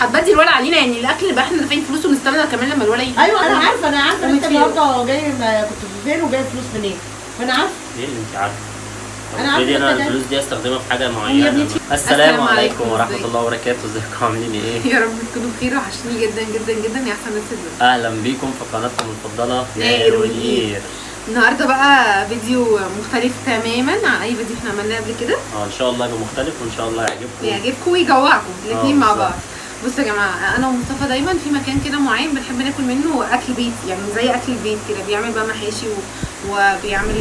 هتبدي الولع علينا يعني. الاكل بقى احنا دافعين فلوس ونستنى كمان لما الولع يجي. ايوه انا عارفه، انا عارفه انت النهارده جاي، كنت فين وجاي فلوس منين، فانا عارفه. ايه اللي انت عارفه؟ انا عارفه انا الفلوس دي استخدمها في حاجة معينة. السلام عليكم ورحمة الله وبركاته، ازيكم عاملين ايه؟ يا رب تكونوا بخير، وحشني جدا جدا جدا يا احسن ناس في الدنيا. اهلا بيكم في قناتكم المفضلة نائر والقير. النهارده بقى فيديو مختلف تماما عن اي فيديو احنا عملناه قبل كده. ان شاء الله يبقى مختلف وان شاء الله يعجبكم يعجبكم ويجوعكم الاثنين مع بعض. بصوا يا جماعة، انا ومصطفى دايما في مكان كده معين بنحب ناكل منه اكل بيت، يعني زي اكل البيت كده، بيعمل بقى محاشي وبيعمل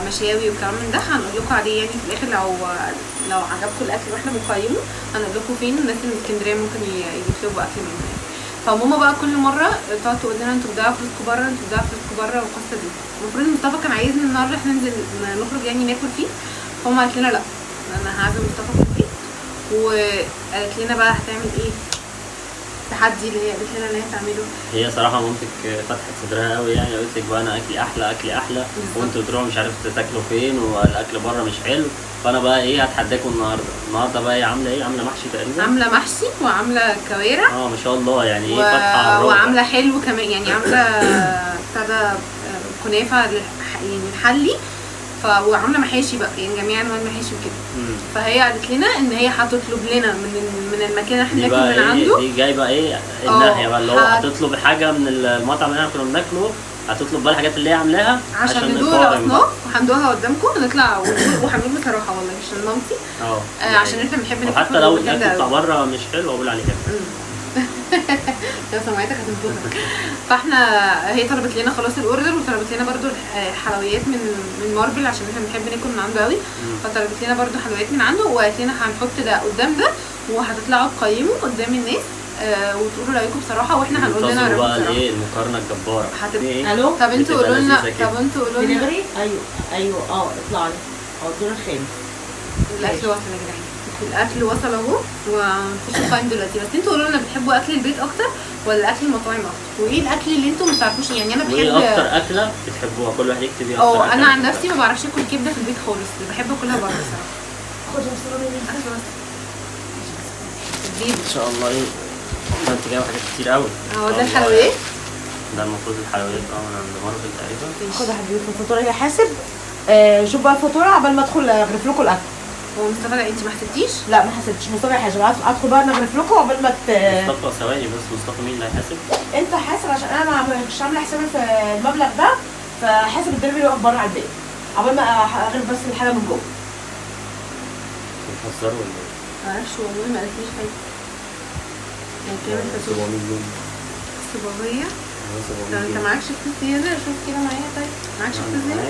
مشاوي والكلام من ده. هنقول لكم عليه يعني في الاخر، لو عجبكم الاكل واحنا بنقيمه هنقول لكم فين. الناس اللي من اسكندرية ممكن يطلبوا اكل منه يعني. فماما بقى كل مرة تقعد تقول لنا انتوا بتضيعوا فلوسكم بره، انتوا بتضيعوا فلوسكم بره والقصه دي. المفروض مصطفى كان عايزنا النهارده احنا ننزل نخرج يعني ناكل فيه، فماما قالت لنا لا، انا هعزم مصطفى في البيت. وقالت لنا بقى هتعمل ايه التحدي اللي هي قالت لنا ان هي تعمله. هي صراحة مامتك فتحت صدرها قوي يعني، قالت لك بقى انا اكلي احلى، اكلي احلى، وانتوا تروحوا مش عارف تاكلوا فين والاكل بره مش حلو. فانا بقى ايه هتحداكم النهارده. النهارده بقى ايه عامله؟ ايه عامله محشي تقريبا، عامله محشي وعامله كوارع. ما شاء الله يعني ايه فاتحة على الرابع، وعامله حلو كمان يعني، عامله بتاع ده كنافه يعني محلي، وعامله محاشي بقى يعني جميع انواع المحاشي وكده. فهي قالت لنا ان هي هتطلب لنا من المكان اللي احنا بناكل من عنده. دي جايبه ايه الناحية بقى اللي هو هتطلب حاجة من المطعم اللي احنا كنا بناكله، هتطلب بقى الحاجات اللي هي عاملاها عشان ندوق الاصناف وهندوقها قدامكم ونطلع وهنقول بصراحة والله مش مامتي عشان احنا بنحب ناكل، حتى لو الاكل بتاع بره مش حلو اقول عليه حلو. لو سمعتك هتنفخك. فاحنا هي طلبت لنا خلاص ال order، وطلبت لنا برده حلويات من مارفل عشان احنا بنحب ناكل من عنده قوي. فطلبت لنا برده حلويات من عنده، وقالت لنا هنحط ده قدام ده وهتطلعوا تقيموا قدام الناس وتقولوا رايكم بصراحة، واحنا هنقول لنا رايكم بصراحة. ايه المقارنة الجبارة. الو، طب انتوا قولوا لنا، طب انتوا قولوا لنا ايوه ايوه اطلعي الدور الخامس. الاكل وصل يا جدعان، الاكل وصل اهو ومفيش نقايم دلوقتي. بس انتوا قولوا لنا بتحبوا اكل البيت اكتر ولا اكل المطاعم اكتر، وايه الاكل اللي انتوا ما بتعرفوش يعني. انا بحب ايه اكتر اكله بتحبوها، كل واحد يكتب ايه اكتر. انا عن نفسي ما بعرفش اكل كبده في البيت خالص، بحب اكلها بره الصراحة. خد يا بس ان شاء الله. ايه انت جايبه حاجات كتير قوي. ده الحلويات، ده المفروض الحلويات من عند مارفل تقريبا. خد يا حبيبي الفاتورة، هي حاسب. شوف بقى الفاتورة عقبال ما ادخل اغرف لكم الاكل. هو مصطفى لا انت ما حسبتيش؟ لا ما حسبتش، مصطفى يحاسب. ادخل بقى انا اغرف لكم عقبال ما مصطفى ثواني بس، مصطفى مين اللي هيحاسب؟ انت حاسب عشان انا مش عامله حسابي في المبلغ ده، فحاسب الدليفري واقف بره على الباب عقبال ما اغرف بس الحاجة من جوه. بتهزروا ولا ايه؟ ما اعرفش والله، ما قالتليش حاجة. يعني كام الفاتورة؟ 700 جنيه. 700؟ طب انت معكش فلوس زيادة؟ شوف كده معايا. طيب معكش فلوس زيادة؟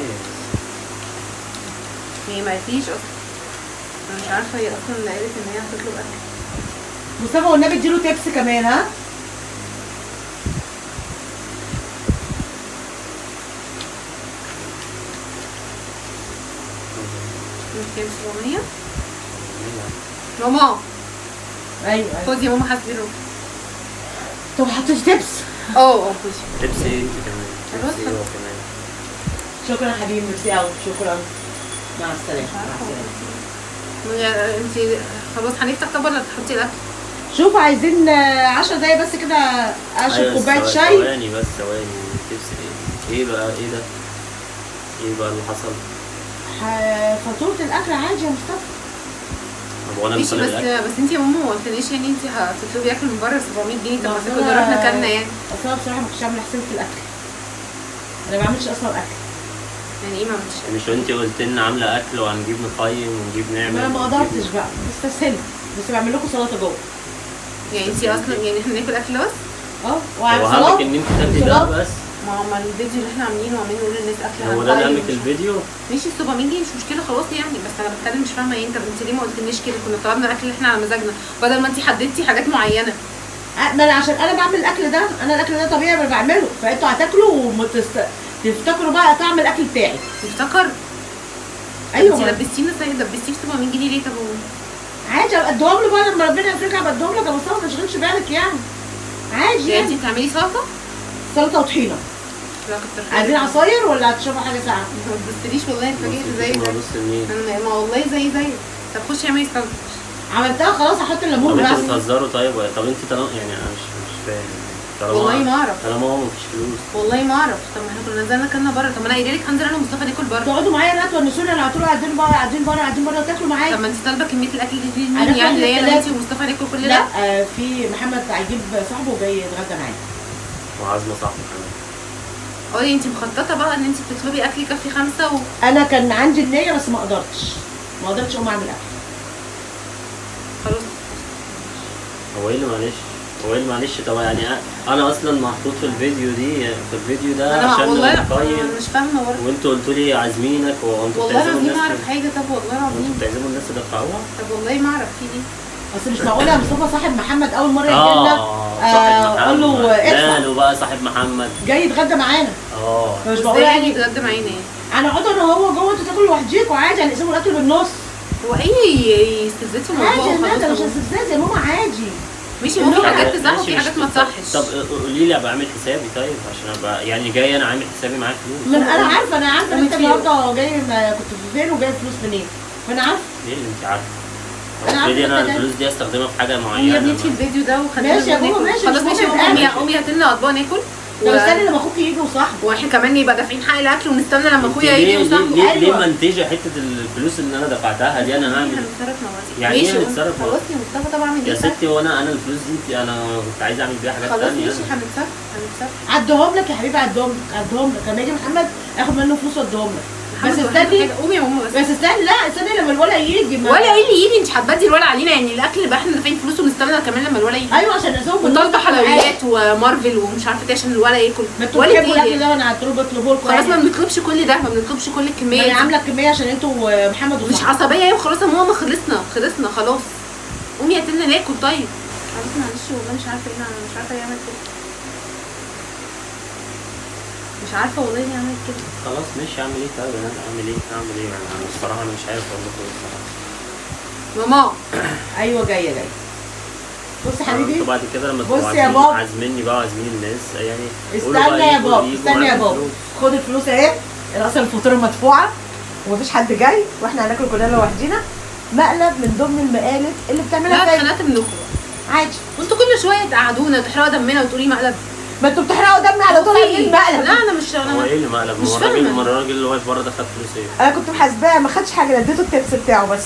هي ما قالتليش اصلا، انا مش عارفه هي اصلا اللي قالت ان هي هتطلب اكل. مصطفى والنبي اديله تبس كمان. ها كام؟ 700؟ ماما ايوه خدي يا ماما حاسبي له. طب حطيتي تبس؟ خدي تبس. ايه انت كمان؟ تبس ايه هو كمان؟ شكرا يا حبيبي، ميرسي قوي، شكرا، مع السلامة. مع السلامة. انت خلاص هنفتح طب ولا تحطي الاكل؟ شوف عايزين 10 دقايق بس كده اشرب كوباية شاي. ثواني بس ثواني، تبس ايه؟ ايه بقى ايه ده؟ ايه بقى اللي حصل؟ فاتورة الاكل عادي يا مصطفى. طب وانا ماشي بس انت يا ماما ما قلتليش يعني انت هتطلبي اكل من بره 700 جنيه. طب ما كنا رحنا اكلنا يعني. اصل انا بصراحة ما كنتش عامله حساب في الاكل، انا ما بعملش اصلا اكل. يعني ايه ما عملتش؟ مش انت قلت لنا عامله اكل وهنجيب نقيم ونجيب نعمل؟ انا ما قدرتش بقى، استسهلت، بس بعمل لكم سلطة جوه. يعني انت اصلا يعني احنا ناكل اكل بس؟ وعامل سلطة. ان انت تاكلي ده بس؟ ما هو الفيديو اللي احنا عاملينه وعاملين نقول للناس اكل. هو ده اللي قامك الفيديو؟ ماشي 700 جنيه مش مشكلة خلاص يعني، بس انا بتكلم مش فاهمه ايه. انت ليه ما قلتلناش كده؟ كنا طلبنا الاكل اللي احنا على مزاجنا بدل ما انت حددتي حاجات معينة. ما انا عشان انا بعمل الاكل ده، انا الاكل ده طبيعي ما بعمله، فانتوا هتاكلوا تفتكروا بقى طعم الاكل بتاعي. تفتكر؟ ايوه. انت لبستينا صحيح، لبستيه 700 جنيه ليه؟ طب عادي ابقى اديهم له بقى لما ربنا يفرجها، ابقى اديهم لك يا مصطفى، ما تشغلش بالك يعني. عادي يعني. انت بتعملي سلطة؟ سلطة وطحينه. لا كتر خيرك. عايزين عصاير ولا هتشربوا حاجة ساقعه؟ ما تبصليش والله، اتفاجئت زي ده. انا ما والله زي. طب خشي اعملي سلطة. عملتها خلاص، احط الليمون. طب انتوا بتهزروا؟ طيب طب انت طالما يعني انا مش فاهم، والله ما اعرف، طالما هو مفيش فلوس والله ما اعرف. طب ما احنا كنا نزلنا كلنا بره. طب ما انا قايله لك هنزل انا ومصطفى ناكل بره. تقعدوا معايا لا تونسوني، انا على طول قاعدين بره قاعدين بره قاعدين بره وتاكلوا معايا. طب ما انت طالبه كمية الاكل دي مين يعني؟ اللي هي انت ومصطفى ناكل كل ده؟ لا في محمد هيجيب صاحبه وجاي يتغدى معايا، وعازمه صاحبه كمان. اه انت مخططه بقى ان انت بتطلبي اكل يكفي 5 انا كان عندي النية بس ما قدرتش اقوم اعمل اكل. خلاص. هو ايه اللي معلش؟ هو ايه اللي معلش؟ طب يعني انا اصلا محطوط في الفيديو دي، في الفيديو ده عشان والله مش فاهمه برضه. وانتوا قلتوا لي عازمينك، وانتوا والله العظيم ما اعرف حاجة. طب والله العظيم انتوا بتعزموا الناس تدفعوها؟ طب والله ما اعرف في ايه. اصل مش معقولة يا مصطفى صاحب محمد اول مرة يجي لنا اقول له ادفع. ماله بقى صاحب محمد جاي يتغدى معانا؟ مش معقولة يعني يتغدى معانا ايه؟ هنقعد انا وهو جوه، انتوا تاكلوا لوحديكوا عادي، هنقسموا الاكل بالنص. هو ايه استفزاز في الموضوع؟ عادي يا مش استفزاز يا ماما، عادي. ماشي، هو في حاجات تصح وفي حاجات ما تصحش. طب قولي لي ابقى عامل حسابي طيب، عشان ابقى يعني جاي انا عامل حسابي معايا فلوس. ما انا عارفه، انا عارفه انت النهارده جاي، كنت فين وجايب فلوس منين، فانا عارفه. ايه اللي انت عارفه؟ افرضي انا الفلوس دي استخدمها في حاجة معينة. يا ابني الفيديو ده وخلينا ماشي يا ماما، ماشي خلاص ماشي. قومي قومي هات لنا اطباق ناكل. طب استني لما اخوك يجي وصاحبه، واحنا كمان يبقى دافعين حق الاكل، ونستنى لما اخويا يجي وصاحبه. ليه منتجه حتة الفلوس اللي انا دفعتها دي؟ انا هعمل يعني ايه هنتصرف؟ خلاص يا مصطفى طبعا اعمل ايه يا ستي؟ وانا الفلوس دي انا كنت عايز اعمل بيها حاجات ثانية. خلاص ماشي هنتصرف هنتصرف. عدهم لك يا حبيبي، عدهم لك عدهم لك. لما يجي محمد اخد منه فلوس واديهم لك. بس استني، قومي يا ماما بس استني، لا استني لما الولا يجي. ولا ايه اللي يجي؟ انت هتبدي الولا علينا يعني؟ الاكل بقى احنا دافعين فلوسه ونستنى كمان لما الولا يجي. ايوه عشان نسوي وطالبه حلويات ومارفل ومش عارفه ايه عشان الولا ياكل. ما انتوا بتحبوا الاكل ده، وانا هطلبه لكم. خلاص ما بنطلبش كل ده، ما بنطلبش كل الكمية. انا عامله الكمية عشان انتوا ومحمد مش عصبية. ايوه خلاص يا ماما، خلصنا خلصنا خلاص. قومي هات لنا ناكل. طيب خلاص معلش والله مش عارفه ايه، انا مش عارفه ايه عملت كده، مش عارفه والله ليه عملت كده. خلاص ماشي، اعمل ايه طيب؟ انا اعمل ايه؟ اعمل ايه انا الصراحة انا مش عارف اقول لكم ايه الصراحة. ماما ايوه جاية جاية. بص يا حبيبي، بعد كده لما بص يا بابا عازميني بقى عازمين الناس يعني. استنى يا بابا، استنى يا بابا، خد الفلوس اهي. اصلا الفاتورة مدفوعة ومفيش حد جاي، واحنا هناكل كلنا لوحدينا. مقلب من ضمن المقالب اللي بتعملها. لا اتخنقت منكم عادي، وانتوا كل شوية تقعدونا تحرقوا دمنا وتقولي مقلب. ما انتوا بتحرقوا دمي على طول. ايه المقلب؟ لا انا مش، انا هو ايه اللي مقلب؟ مش فاهمه. ما الراجل اللي واقف بره ده خد فلوس ايه؟ انا كنت محاسباه ما خدش حاجة، اديته التبس بتاعه بس.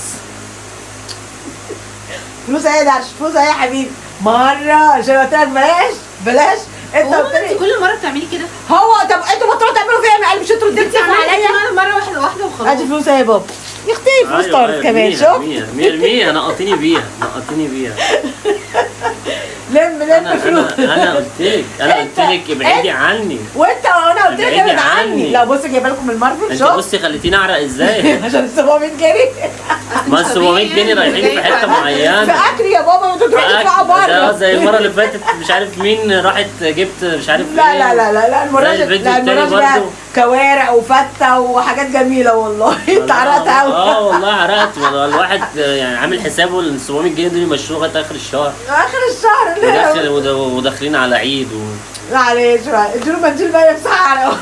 فلوس ايه ده؟ فلوس ايه يا حبيبي؟ مرة عشان قلت لك بلاش بلاش، انت قلت لي كل مرة بتعملي كده. هو طب انتوا بطلوا تعملوا فيا مقلب، مش انتوا اديتوا عليا مرة واحدة واحدة وخلاص. ادي فلوس ايه يا بابا؟ يا اختي فلوس طارت كمان. شوف ارميها، نقطيني بيها نقطيني بيها. لم لم فلوس. انا قلت لك، انا قلت لك ابعدي عني، وانت وانا قلت لك ابعد عني. لا بصي جايبه لكم المارفل. انت بصي خليتيني اعرق ازاي عشان ال 700 جنيه. ما ال 700 جنيه رايحين في حتة معينة، في اكل يا بابا، وانتوا تروحوا تدفعوا بره زي المرة اللي فاتت مش عارف مين راحت جبت مش عارف لا لا لا لا لا المرة دي، لا المرة دي كوارع وفته وحاجات جميلة والله. انت عرقت قوي. والله عرقت والله. الواحد يعني عامل حسابه ال 700 جنيه دول يمشوه لغاية اخر الشهر. اخر الشهر وداخلين على عيد معلش بقى اديله منديل بقى يمسحها على.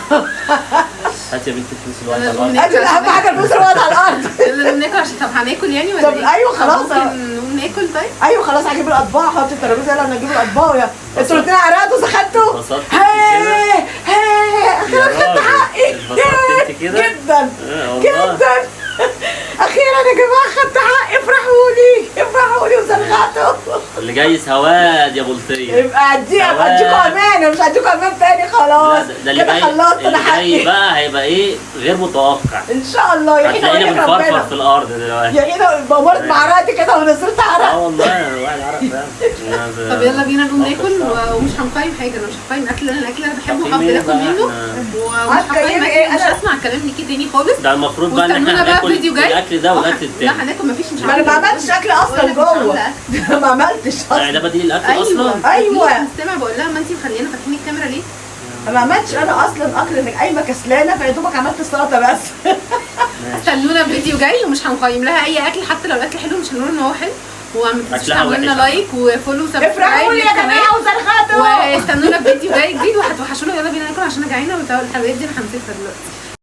هات يا بنتي الفلوس اللي وقعت على الارض. ادي اهم حاجة الفلوس اللي وقعت على الارض. يلا نقوم ناكل عشان طب هناكل يعني ولا طب ايوه خلاص ممكن نقوم ناكل. طيب ايوه خلاص هجيب الاطباق، احط الترابيزة، يلا نجيب الاطباق. يا انتوا الاثنين عرقتوا سخنتوا. هي هي اخيرا خدت حقي. جدا جدا اخيرا يا جماعة خدت حقي. افرحوا لي افرحوا لي وزرغتوا. اللي جاي سواد يا بلطيه. يبقى اديكوا امان، مش هديكوا امان تاني خلاص. ده اللي كده خلصت انا حقي. اللي جاي بقى هيبقى ايه غير متوقع ان شاء الله. يا هتلاقينا بنفرفر في الارض دلوقتي. يا اينا بمرت معرقتي كده ونزلت عرق. والله الواحد عرق فعلا. طب يلا بينا نقوم ناكل، ومش هنقيم حاجة. انا مش هقيم اكل، انا الاكل انا بحبه وهفضل اكل منه، ومش هقيم اكل، مش هسمع كلام ليكي تاني خالص. ده المفروض بقى ان احنا هناكل الاكل ده والاكل التاني. لا هناكل مفيش، مش انا ما عملتش اكل اصلا جوه. ما عملتش اصلا. ده بديل الاكل اصلا. ايوه مستمع بقول لها ما انت مخلينا فاتحين الكاميرا ليه؟ ما عملتش انا اصلا اكل، انك قايمة كسلانه فيا دوبك عملت السلطة بس. استنونا في فيديو جاي، ومش هنقيم لها اي اكل، حتى لو الاكل حلو مش هنقول ان هو حلو. وما تنسوش تعملوا لنا like و follow و subscribe. افرحوا لي يا جماعة وزرغتوا. واستنونا في فيديو جاي جديد، وهتوحشونا. يلا بينا ناكل عشان انا جعانة، والحلويات دي انا هنسيبها دلوقتي.